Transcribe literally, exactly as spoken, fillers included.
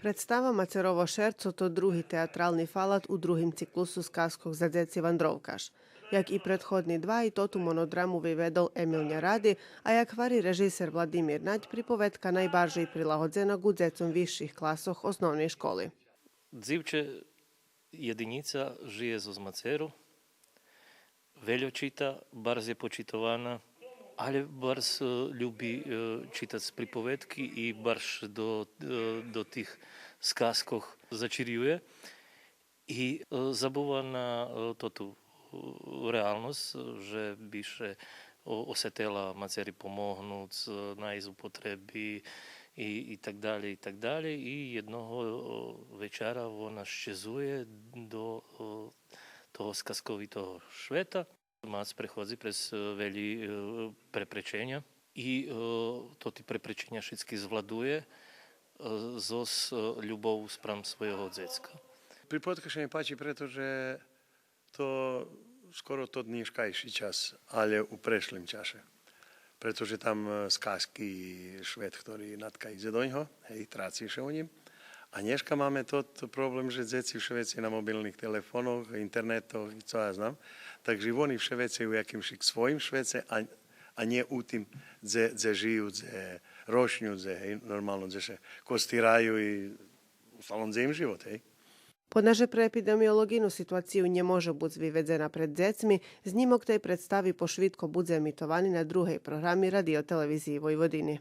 Представа Мацерово шерцо то други театрални фалат у другим циклусу сказкох за дзеци Вандровкаш. Як и предходни два, и тоту монодраму виведол Емил Няради, а як гвари режисер Владимир Надь, приповедка найбаржей прилагодзена ґу дзецом висших класох основней школи. Дзивче єдинїца жиє зоз мацеру, вельо чита, барз є почитована, але барз, е, люби, е, читац приповедки и барз до, е, до тих сказкох зачирює. И, е, забува на, е, тоту, е, реалносц, же би ше о-, осетела мацери помогнуц, е, наисц у потреби и, и так далєй, и так далєй. И єдного, е, вечара вона щезує до, е, того сказковитого швета. Мац преходзи през, е, велї, е, препреченя и, е, тоти препреченя шицки звладує, е, зоз, е, любову спрам свойого дзецка. Приповедка ше ми пачи прето же то скоро тот нїшкайши час, але у прешлим чаше. Прето же там, е, сказки, швет хтори натка идзе до нього, гей, траци ше у нїм. А нєшка маме тот проблем же дзеци вше вецей на мобилних телефонох, интернетох и цо я знам. Так же вони вше вецей у якимшик своїм швеце, а, а нє у тим дзе, дзе жию, дзе рошню, дзе, гей, нормално, дзе ше костираю и уосталом дзе им живот, гей. Понеже пре епидемиолоґийну ситуацию нє може буц виведзена пред дзецми, знїмок тей представи пошвидко будзе емитовани на другей програми Радио-телевизиї Войводини.